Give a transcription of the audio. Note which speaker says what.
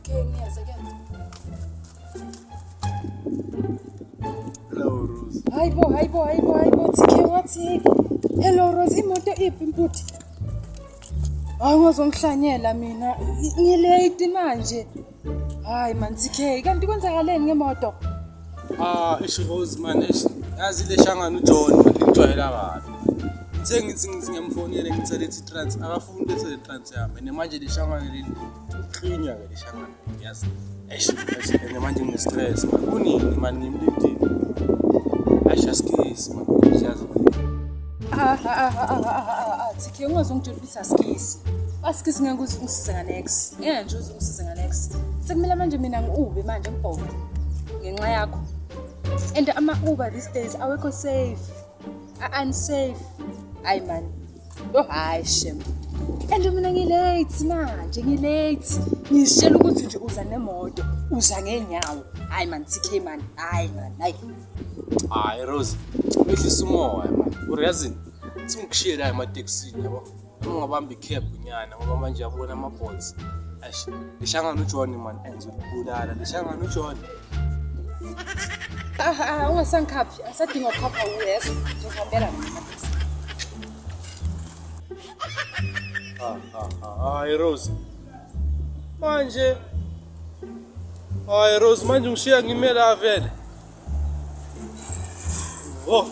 Speaker 1: TK ngiyeza ke.
Speaker 2: Hello Rose.
Speaker 1: Hayibo, hayibo, hayibo, hayibo TK wathi hello Rose, imoto iphi mputhi? Hayi ungazongihlanyela mina. Ngilate manje. Hayi man TK, kanti kwenzakaleni ngemoto?
Speaker 2: Ah, eish Rose man, eish. Yazi le shangana uJohn man ngijwayela kabi. Ngithe ngithi ngiyamfonela ngithe lethi trans, akafuni ukuthi le trans yami. And manje le shangana leli klinya ke le shangana yazi. Eish, eish, and manje ngine stress man. Kunini man ngimlindile. Eish asikisi man, siyazi.
Speaker 1: Ah ah ah ah ah ah ah TK ungazongitshela ukuthi asikisi. Asikisi ngeke uze ungisize nga-nex. Ngeke nje uze ungisize nga-nex. Sekumele manje mina ngi-ube manje ngibhove ngenxa yakho. And ama-Uber these days awekho safe. A-unsafe. Hayi man. Oh hayi shem. And mina ngilate manje ngilate. Ngishela ukuthi nje uza nemoto, uza ngeenyawo. Hayi man TK man. Hayi man. Hayi.
Speaker 2: Hayi Rose, wehlisa umoya man. Uriyazini? Thi ngikushiye la ematekisini yabo. Noma ungabamba i-cab nyana ngoba manje uyabona ama-bolts. Eish, leshangana uJohn man, engizokubulala. Leshangana uJohn.
Speaker 1: Ah ah ungasangikhaphi, asadinga ukukhapha uyeso. Ngizohambela mina.
Speaker 2: Ah ah ah, hayi Rose. Manje Hayi Rose, manje ungishiya ngime la vele. Oh.